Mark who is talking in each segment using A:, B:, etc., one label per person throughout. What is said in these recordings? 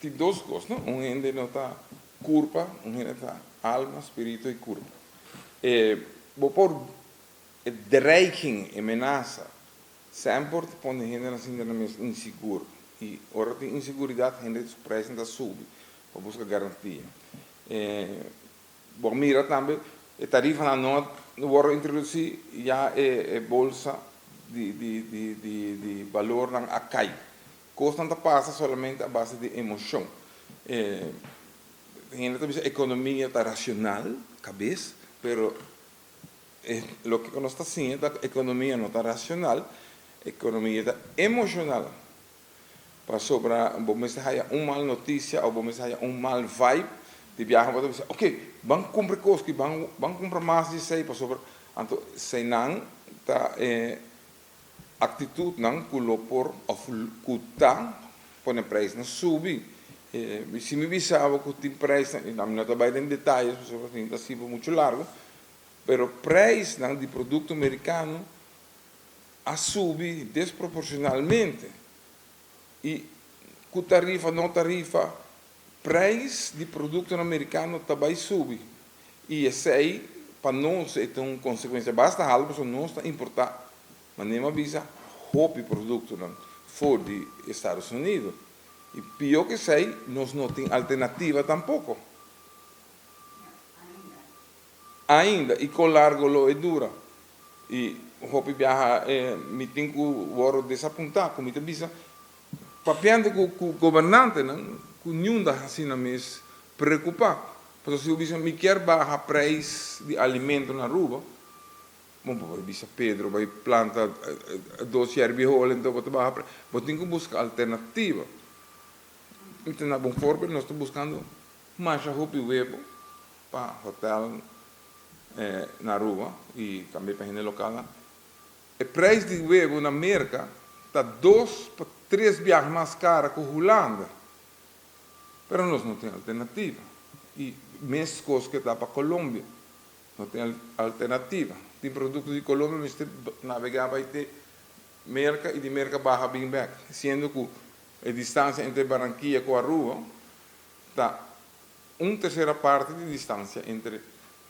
A: Tin dos kos, no? Un hende no ta kurpa, un hende ta alma, spiritu i kurpa. E bo por e dreiging, e menasa, semper ta pone hendenan sinti nan mes insigur. I ora tin inseguridat, hende su preisnan ta subi pa buska garantia. E bo a mira tambe e tarifanan no a wòrdu introdusí, ya e bolsa di di di di di balornan a kai. Kosnan ta pasa solamente a base di emoshon. E hende ta bisa ekonomia ta racional, kabes, pero e loke ku nos ta siña ta ku ekonomia no ta racional, ekonomia ta emoshonal. Pasobra bo mester haya un mal notisia òf bo mester haya un mal vibe di biaha bo ta bisa ok ban kumpra e kos aki, ban ban kumpra mas di esei pasobra anto eseinan ta e Aktitutnan ku lo por òf ku ta pone preisnan subi. Si mi bisa bo ku tin preisnan, i mi no ta bai den detayes pasobra tin ta siba muchu largu, pero preisnan di produkto merikano a subi desproporshonalmente i ku tarifa no tarifa preis di produktonan merikano ta bai subi i esei pa nos e ta un konsekuensia basta haltu pasobra nos ta importá, manera mi a bisa, hopi produktonan for di Estados Unidos i pió ku esei nos no tin alternativa tampoko ainda i kon largo lo e dura i hopi biaha mi tin ku wòrdu desapuntá ku mi ta bisa. Papiando ku gobernantenan ku niun ta hasi nan mes preokupá. Pasobra si bo bisa mi kier baha preis di alimento na Aruba, bon bo bai bisa Pedro bai planta dos yerbihol enton bo ta baha preis. Bo tin ku buska alternativa. Mi ta na bon voorbeeld, nos ta buskando masha hopi webo pa hotel na Aruba i tambe pa hende lokalnan. E prijs di webo na Merka ta dos pa tres biaha mas kara ku Hulanda. Pero nos no tin alternativa. I meskos ke ta pa Colombia. No tin alternativa. Tin produkto di Colombia mester nabegá bai te Merka i di Merka baha bin bèk. Siendo ku e distansia entre Barranquilla ku Aruba ta un tersera parti di distansia entre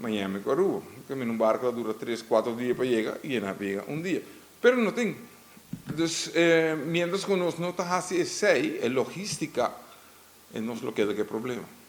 A: Miami ku Aruba. Kaminda un barku ta dura tres, kuater dia pa yega i e nabega un dia. Pero no tin. Dus mientras ku nos no ta hasi esei, e logistika, nos lo keda ku e problema.